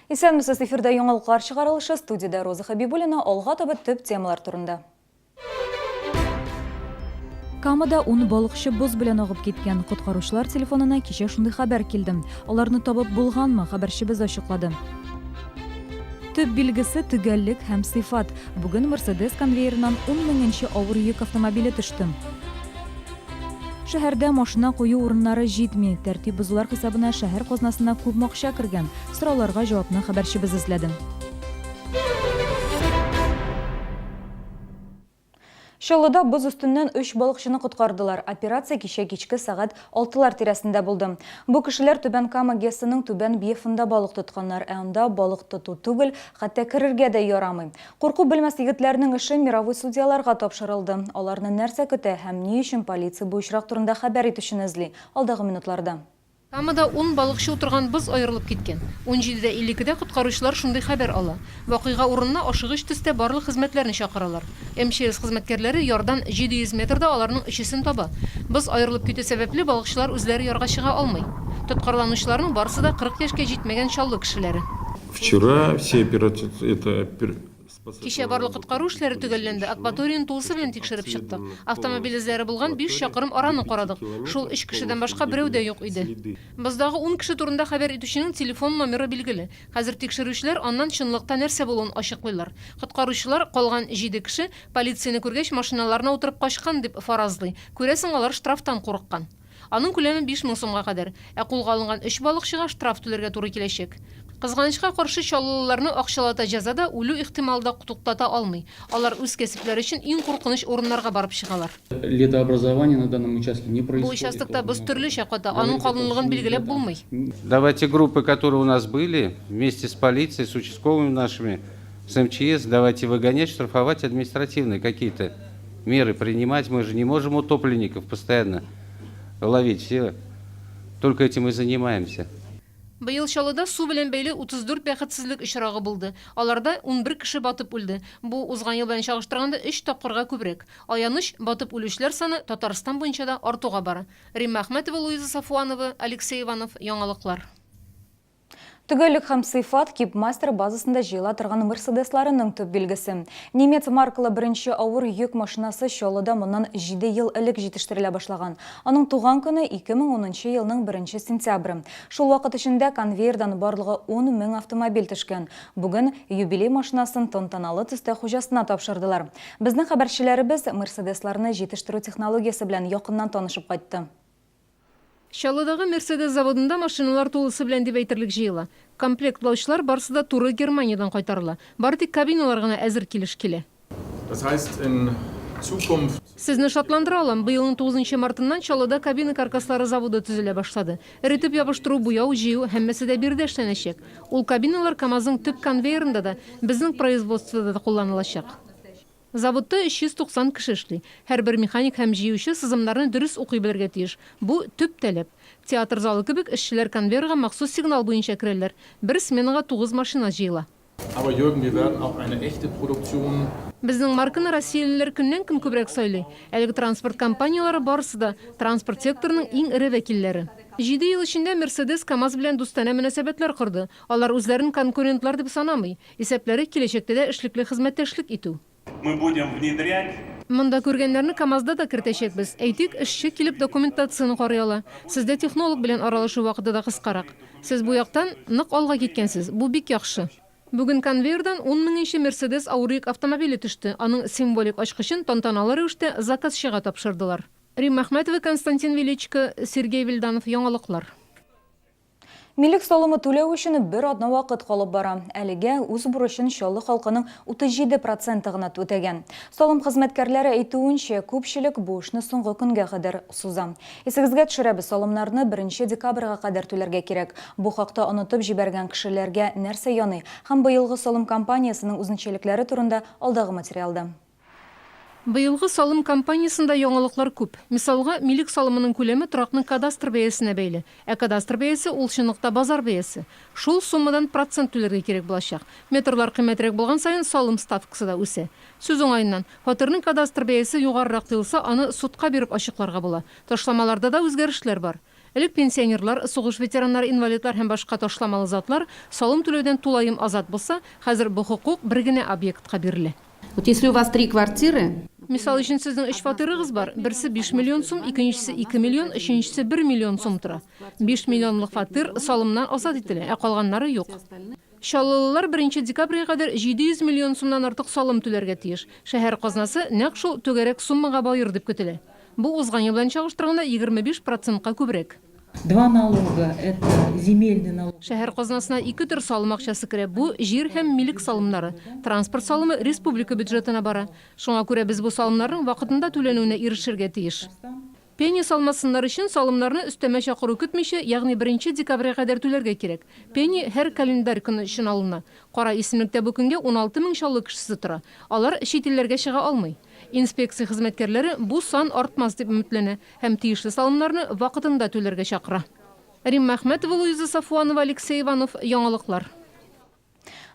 Исәнмесез, эфирда яңалыклар чыгарылышы, студиядә Роза Хәбибуллина, алга таба төп темалар турында. Камада ун балыкчы боз белән агып киткән. Коткаручылар телефонына кичә шундый хәбәр килде. Аларны табып булганмы, хәбәрчебез ачыклады. Төп билгесе, төгәллек һәм сыйфат. Бүген Мерседес конвейерыннан ун меңенче авыр йөк автомобиле төште. Шәһәрдә машина кую урыннары җитми. Тәртип бозулар хисабына шәһәр казнасына күпме акча кергән? Сорауларга җавапны хәбәрчебез эзләде. Чаллыда боз өстеннән өч балыкчыны коткардылар. Операция кичә кичке сәгать алтылар тирәсендә булды. Бу кешеләр Түбән Кама ГЭСының Түбән Бьефында балык тотканнар. Ә анда балык тоту түгел, хәтта керергә дә ярамый. Курку белмәс егетләрнең эше мировой судьяларга тапшырылды. Аларны нәрсә көтә һәм ни өчен полиция бу очрак турында хәбәр итүчене эзли? Алдагы минутларда. Камада ун балыкчы утырган боз аерылып киткән. Унҗиде дә 52 дә коткаручылар шундый хәбәр ала. Вакыйга урынына ашыгыч төстә барлык хезмәтләрне чакыралар. МЧС хезмәткәрләре ярдан 700 метрда аларның өчесен таба. Боз аерылып китү сәбәпле, балыкчылар үзләре ярга чыга алмый. Тоткарланучыларның барысы да 40 яшькә җитмәгән Чаллы кешеләре. Вчера все операции, это Кичә барлык коткару эшләре төгәлләнде, акваторияне тулысы белән тикшереп чыктык. Автомобиль эзләре булган биш чакрым араны карадык. Шул өч кешедән башка берәү дә юк иде. Боздагы ун кеше турында хәбәр итүченең телефон номеры билгеле. Хәзер тикшерүчеләр аннан чынлыкта нәрсә булуын ачыклыйлар. Коткаручылар, калган җиде кеше, полицияне күргәч, машиналарына утырып качкан, дип фаразлый. Күрәсең, алар штрафтан курыккан. Аның күләме 5000 сумга кадәр. Ә кулга алынган өч балыкчыга штраф түләргә туры киләчәк. Кызганычка каршы, чаллылыларны акчалата җәза да, үлү ихтималы да туктата алмый. Алар үз кәсепләре өчен иң куркыныч урыннарга барып чыгалар. Ледообразование на данном участке не Бу происходит участокта боз должным төрлечә образом. ката, аның Говорить о калынлыгын толщине билгеләп льда булмый. Давайте группы, которые у нас были, вместе с полицией, с участковыми нашими, с МЧС, давайте выгонять, штрафовать административные какие-то меры принимать. Мы же не можем утопленников постоянно ловить. Все только этим и занимаемся. Быел Чаллыда су белән бәйле 34 бәхетсезлек очрагы булды. Аларда 11 кеше батып үлде. Бу, узган ел белән чагыштырганда, өч тапкырга күбрәк. Аяныч, батып үлүчеләр саны Татарстан буенча да артуга бара. Римма Әхмәтова, Луиза Сафуанова, Алексей Иванов, Яңалыклар. Төгәллек һәм сыйфат, Кип-мастер базасында җыела торган Мерседесларының төп билгесе. Немец маркалы беренче авыр йөк машинасы Чаллыда моннан җиде ел элек җитештерелә башлаган. Аның туган көне, 2010 нчы елның беренче сентябре. Шул вакыт эчендә конвейердан барлыгы 10 мең автомобиль төшкән. Бүген юбилей машинасын тантаналы төстә хуҗасына тапшырдылар. Безнең хәбәрчеләребез Мерседесларны җитештерү технологиясе белән якыннан танышып кайтты. Чаллыдагы Мерседес заводында машиналар тулысы белән дип әйтерлек җыела. Комплектлаучылар барысы да туры Германиядән кайтарыла. Бары тик кабиналар гына әзер килеш килә. Das heißt, in Zukunft. Сезне шатландыра алам, быелның тугызынчы мартыннан Чаллыда кабина каркаслары заводы төзелә башлады. Эретеп ябыштыру, буяу, җыю, һәммәсе дә биредә эшләнәчәк. Ул кабиналар КАМАЗның төп конвейерында да, безнең производствода да кулланылачак. Заводта 390 кеше эшли. Һәрбер механик һәм җыючы сызымнарны дөрес укый белергә тиеш. Бу, төп таләп. Театр залы кебек, эшчеләр конвейерга махсус сигнал буенча керәләр. Бер сменага тугыз машина җыела. Aber Jürgen, wir werden auch eine echte Produktion. Безнең марканы россиялеләр көннән-көн күбрәк сайлый. Әлеге транспорт компанияләре барысы да, транспорт секторының иң эре вәкилләре. Җиде ел эчендә Мерседес КАМАЗ белән дустанә мөнәсәбәтләр корды. Алар үзләрен конкурентлар дип санамый. Исәпләре, киләчәктә дә эшлекле хезмәттәшлек итү. Мы будем внедрять. Монда күргәннәрне КАМАЗда да кертәчәкбез. Әйтик, эшче килеп документацияне карый ала. Сездә технолог белән аралашу вакыты да кыскарак. Сез бу яктан нык алга киткәнсез, бу бик яхшы. Бүген конвейердан ун меңенче Мерседес авыр йөк автомобиле төште, аның символик ачкычын тантаналы рәвештә заказчыга тапшырдылар. Римма Әхмәтова, Константин Величко, Сергей Вильданов, Яңалыклар. Милек салымы түләү өчен бер атна вакыт калып бара. Әлегә үз бурычын Чаллы халкының 37 проценты гына үтәгән. Салым хезмәткәрләре әйтүенчә, күпчелек бу эшне соңгы көнгә кадәр суза. Исегезгә төшерәбез, салымнарны беренче декабрьгә кадәр түләргә кирәк. Бу хакта онытып җибәргән кешеләргә нәрсә яный һәм быелгы салым кампаниясенең үзенчәлекләре турында алдагы материалда. Быелгы салым кампаниясендә яңалыклар күп. Мисалга, милек салымының күләме торакның кадастр бәясенә бәйле. Ә кадастр бәясе ул чынлыкта базар бәясе. Шул суммадан процент түләргә кирәк булачак. Метрлар кыйммәтрәк булган саен салым ставкасы да үсә. Сүз уңаеннан, фатирның кадастр бәясе югарырак тоелса, аны судка биреп ачыкларга була. Ташламаларда да үзгәрешләр бар. Элек пенсионерлар, сугыш ветераннары, инвалидлар һәм башка ташламалы затлар салым түләүдән тулаем азат булса, хәзер бу хокук бер генә объектка бирелә. Вот если у вас три квартиры. Мисал өчен, сезнең өч фатирыгыз бар, берсе 5 миллион сум, икенчесе 2 миллион, өченчесе 1 миллион сум тора. 5 миллионлык фатир салымнан азат ителә, ә калганнары юк. Чаллылылар беренче декабрьгә кадәр 700 миллион сумнан артык салым түләргә тиеш. Шәһәр казнасы нәкъ шул түгәрәк суммага баер дип көтелә. Бу узган ел белән чагыштырганда 25 процентка күбрәк. Два налога, это земельный налог. Шәһәр казнасына ике төр салым акчасы керә, бу, җир һәм милек салымнары. Транспорт салымы республика бюджетына бара. Шуңа күрә без бу салымнарның вакытында түләнүенә ирешергә тиеш. Пеня салмасыннар өчен салымнарны өстәмә чакыру көтмичә, ягъни беренче декабрьгә кадәр түләргә кирәк. Пени һәр календарь көне өчен алына. Кара исемлектә бу көнгә 16 мең Чаллы кешесе тора. Алар чит илләргә чыга алмый. Инспекция хезмәткәрләре бу сан артмас дип өметләнә һәм тиешле салымнарны вакытында түләргә чакыра. Римма Әхмәтова, Луиза Сафуанова, Алексей Иванов, Яңалыклар.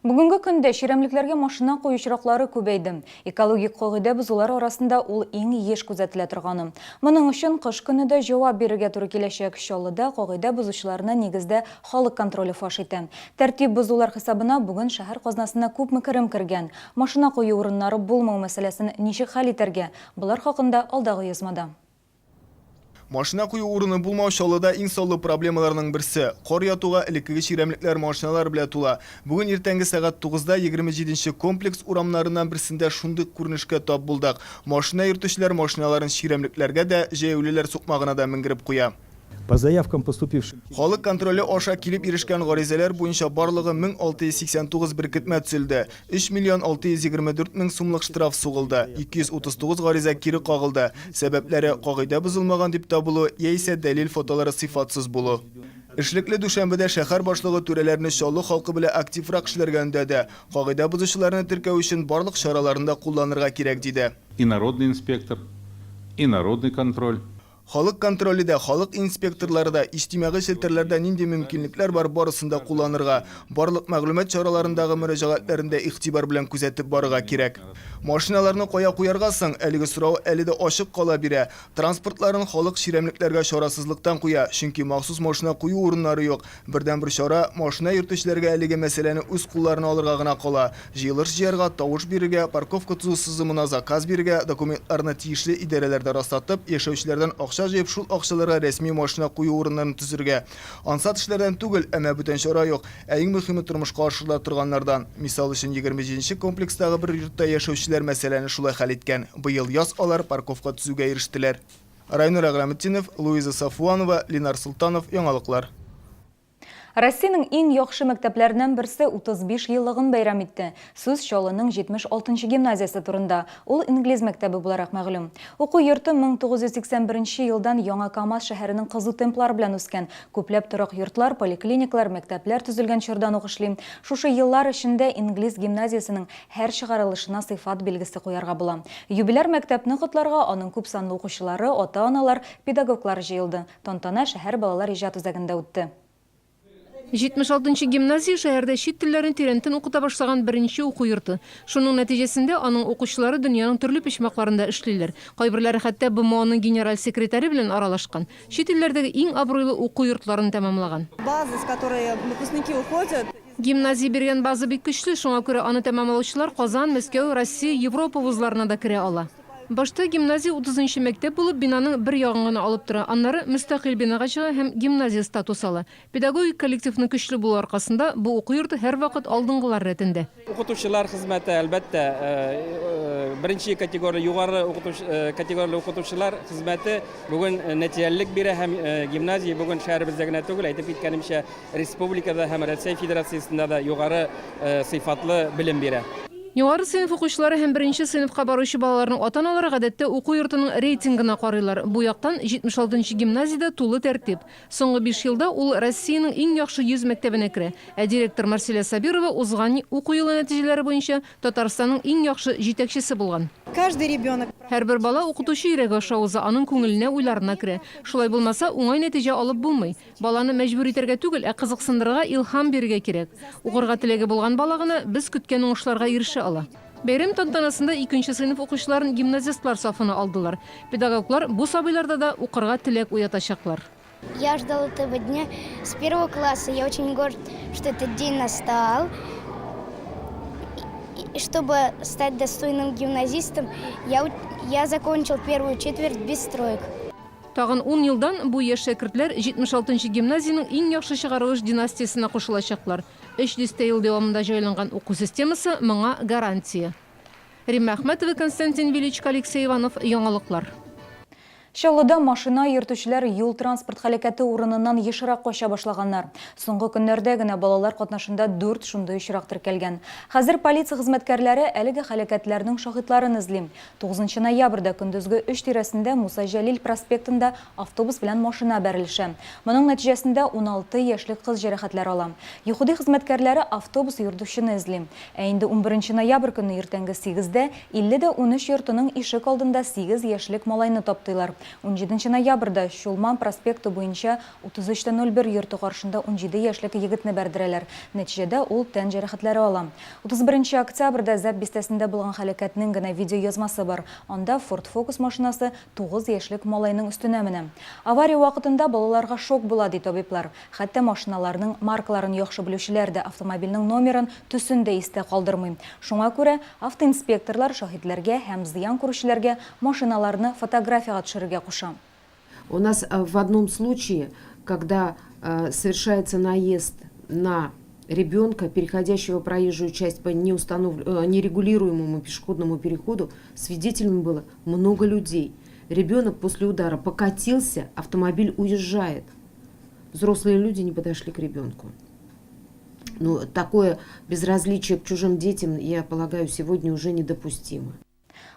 Бүгенге көндә чирәмлекләргә машина кую очраклары күбәйде. Экологик кагыйдә бозулар арасында ул иң еш күзәтелә торганы. Моның өчен кыш көне дә җавап бирергә туры киләчәк. Чаллыда кагыйдә бозучыларны нигездә халык контроле фаш итә. Тәртип бозулар хисабына бүген шәһәр казнасына күпме керем кергән? Машина кую урыннары булмау мәсьәләсен ничек хәл итәргә? Болар хакында алдагы язмада. Машина кую урыны булмау Чаллыда иң саллы проблемаларның берсе. Кар ятуга элеккеге чирәмлекләр машиналар белән тула. Бүген иртәнге сәгать тугызда 27 нче комплекс урамнарыннан берсендә шундый күренешкә тап булдык. Машина йөртүчеләр машиналарын чирәмлекләргә дә, җәяүлеләр сукмагына да менгереп куя. По заявкам, поступившим. Халык контроле аша килеп ирешкән гаризалар буенча барлыгы 1689 беркетмә төзелде. 3 миллион 624 мең сумлык штраф сугылды, 239 гариза кире кагылды. Сәбәпләре, кагыйдә бозылмаган дип табылу яисә дәлил фотолары сыйфатсыз булу. Эшлекле дүшәмбедә шәһәр башлыгы түрәләрне Чаллы халкы белән активрак эшләргә өндәде. Кагыйдә бозучыларны теркәү өчен барлык чараларны да кулланырга кирәк, диде. И народный инспектор, и народный контроль. Халык контроле дә, халык инспекторлары да, иҗтимагый челтәрләрдә нинди мөмкинлекләр бар, барысын да кулланырга, барлык мәгълүмат чараларындагы мөрәҗәгатьләрен дә игътибар белән күзәтеп барырга кирәк. Машиналарны кая куярга соң? Әлеге сорау әле дә ачык кала бирә. Транспортларын халык чирәмлекләргә чарасызлыктан куя, чөнки махсус машина кую урыннары юк. Бердәнбер чара, машина йөртүчеләргә әлеге мәсьәләне үз кулларына алырга гына кала. Җыелыш җыярга, тавыш бирергә, парковка төзү сызымына заказ бирергә, документларны тиешле идарәләрдә раслатып, яшәүчеләрдән акча җыеп, шул акчаларга рәсми машина кую урыннарын төзергә. Ансат эшләрдән түгел, әмма бүтән чара юк. Ә иң мөһиме тормышка ашырыла торганнардан. Мисал өчен, 27 нче комплекстагы бер йортта яшәүчеләр мәсьәләне шулай хәл иткән. Быел яз алар парковка төзүгә ирештеләр. Райнур Әгъләметдинов, Луиза Сафуанова, Ленар Солтанов, Яңалыклар. Россиянең иң яхшы мәктәпләреннән берсе 35 еллыгын бәйрәм итте. Сүз Чаллының 76 нчы гимназиясе турында, ул инглиз мәктәбе буларак мәгълүм. Уку йорты 1981 нче елдан Яңа КАМАЗ шәһәренең кызу темплар белән үскән, күпләп торак йортлар, поликлиниклар, мәктәпләр төзелгән чордан ук эшли. Шушы еллар эчендә инглиз гимназиясенең Һәр чыгарылышына сыйфат билгесе куярга була. Юбиляр мәктәпне котларга аның күпсанлы укучылары, ата-аналар, педагоглар җыелды. Тантана шәһәр балалар иҗат үзәгендә үтте. 76 нчы гимназия шәһәрдә чит телләрне тирәнтен укыта башлаган беренче уку йорты. Шуның нәтиҗәсендә аның укучылары дөньяның төрле почмакларында эшлиләр. Кайберләре хәтта БМОның генераль секретаре белән аралашкан, чит илләрдәге иң абруйлы уку йортларын тәмамлаган. База, с которой выпускники уходят. Гимназия биргән база бик көчле, шуңа күрә аны тәмамлаучылар Казан, Мәскәү, Россия, Европа вузларына да керә ала. Башта гимназия утызынчы мәктәп булып, бинаның бер ягын гына алып тора, аннары мөстәкыйль бинага чыга һәм гимназия статусы ала. Педагогик коллективның көчле булуы аркасында, бу уку йорты һәрвакыт алдынгылар рәтендә. Укытучылар хезмәте, әлбәттә, беренче категория, югары категорияле укытучылар хезмәте бүген нәтиҗәлелек бирә һәм гимназия бүген шәһәребездә генә түгел, әйтеп киткәнемчә, Республикада һәм Рәсәй Федерациясендә дә югары сыйфатлы белем бирә. Югары сыйныф укучылары һәм беренче сыйныфка баручы балаларның ата-аналары гадәттә уку йортының рейтингына карыйлар. Бу яктан 76 нчы гимназиядә тулы тәртип. Соңгы биш елда ул Россиянең иң яхшы 100 мәктәбенә керә. Ә директор Марселя Сабирова узган уку елы нәтиҗәләре буенча Татарстанның иң яхшы җитәкчесе булган. Каждый ребенок. Һәрбер бала укытучы йөрәге аша уза, аның күңеленә, уйларына керә. Шулай булмаса, уңай нәтиҗә алып булмый. Баланы мәҗбүр итәргә түгел, ә кызыксындырырга, илһам бирергә кирәк. Укырга теләге булган бала гына без көткән уңышларга ирешә ала. Бәйрәм тантанасында икенче сыйныф укучыларын гимназистлар сафына алдылар. Педагоглар бу сабыйларда да укырга теләк уятачаклар. Я ждал этого дня с первого класса. Я очень горд, что этот день настал. И чтобы стать достойным гимназистом, я закончил первую четверть без троек. Тагын ун елдан бу яшь шәкертләр 76 нчы гимназиянең иң яхшы чыгарылыш династиясенә кушылачаклар. Өч дистә ел дәвамында җайланган уку системасы моңа гарантия. Римма Әхмәтова, Константин Величко, Алексей Иванов, Яңалыклар. Чаллыда машина йөртүчеләр юл-транспорт һәлакәте урыныннан ешрак кача башлаганнар. Соңгы көннәрдә генә балалар катнашында дүрт шундый очрак теркәлгән. Хәзер полиция хезмәткәрләре әлеге һәлакәтләрнең шаһитларын эзли. Тугызынчы ноябрьдә көндезге өч тирәсендә Муса Җәлил проспектында автобус белән машина бәрелешә. Моның нәтиҗәсендә 16 яшьлек кыз җәрәхәтләр ала. ЮХИДИ хезмәткәрләре автобус йөртүчене эзли. Ә инде унберенче ноябрь көнне иртәнге сигездә 50 дә 13 йортының ишек алдында сигез яшьлек малайны таптыйлар. Унҗиденче ноябрьдә Чулман проспекты буенча 33 тә 01 йорты каршында унҗиде яшьлек егетне бәрдерәләр. Нәтиҗәдә ул тән җәрәхәтләре ала. 31 октябрьдә Зәб бистәсендә булган һәлакәтнең генә видеоязмасы бар. Анда Форд Фокус машинасы тугыз яшьлек малайның өстенә менә. Авария вакытында балаларга шок була, ди табиблар. Хәтта машиналарның маркаларын яхшы белүчеләр дә автомобильнең номерын, төсен дә истә калдырмый. Шуңа күрә автоинспекторлар шаһитләргә һәм зыян күрүчеләргә машиналарны фотографиягә төшерергә куша. У нас в одном случае, когда совершается наезд на ребенка, переходящего проезжую часть по нерегулируемому пешеходному переходу, свидетелями было много людей. Ребенок после удара покатился, автомобиль уезжает. Взрослые люди не подошли к ребенку. Ну, такое безразличие к чужим детям, я полагаю, сегодня уже недопустимо.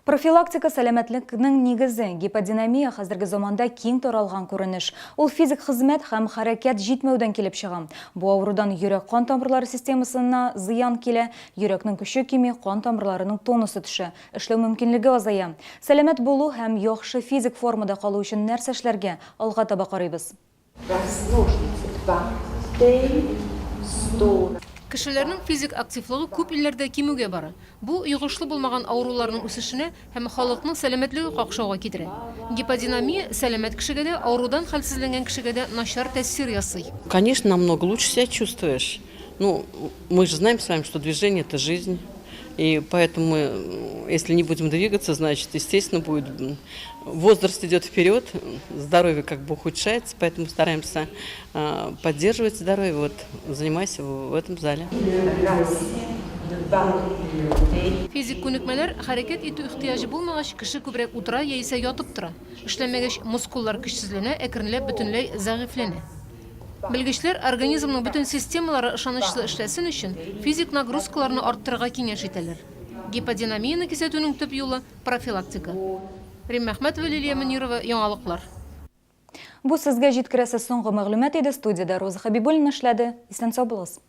Профилактика сәламәтлекнең нигезе. Гиподинамия хәзерге заманда киң таралган күренеш. Ул физик хезмәт һәм хәрәкәт җитмәүдән килеп чыга. Бу авырудан йөрәк-кан тамырлары системасына зыян килә, йөрәкнең көче кими, кан тамырларының тонусы төшә, эшләү мөмкинлеге азая. Сәламәт булу һәм яхшы физик формада калу өчен нәрсә эшләргә? Алга таба карыйбыз. Раз, ножницы, два, три, сто. Кешеләрнең физик активлыгы күп илләрдә кимүгә бара. Бу йогышлы булмаган авыруларның үсешенә һәм халыкның сәламәтлеге какшауга китерә. Гиподинамия сәламәт кешегә дә, авырудан хәлсезләнгән кешегә дә начар тәэсир ясый. Конечно, намного лучше себя чувствуешь. Ну, мы же знаем с вами, что движение – это жизнь. И поэтому мы, если не будем двигаться, значит, естественно, будет возраст идет вперед, здоровье как бы ухудшается, поэтому стараемся поддерживать здоровье. Вот занимаюсь в этом зале. Физик күнекмәләр хәрәкәт итү ихтыяҗы булмагач, кеше күбрәк утыра яисә ятып тора. Эшләмәгәч, мускуллар көчсезләнә, әкренләп бөтенләй зәгыйфьләнә. Белгечләр организмның бөтен системалары ышанычлы эшләсен өчен физик нагрузкаларны арттырырга киңәш итәләр. Гиподинамияне кисәтүнең төп юлы, профилактика. Римма Әхмәтова, Лилия Мөнирова, Яңалыклар. Бу сезгә җиткерәсе соңгы мәгълүмат иде. Студиядә Роза Хәбибуллина эшләде. Исән-сау булыгыз.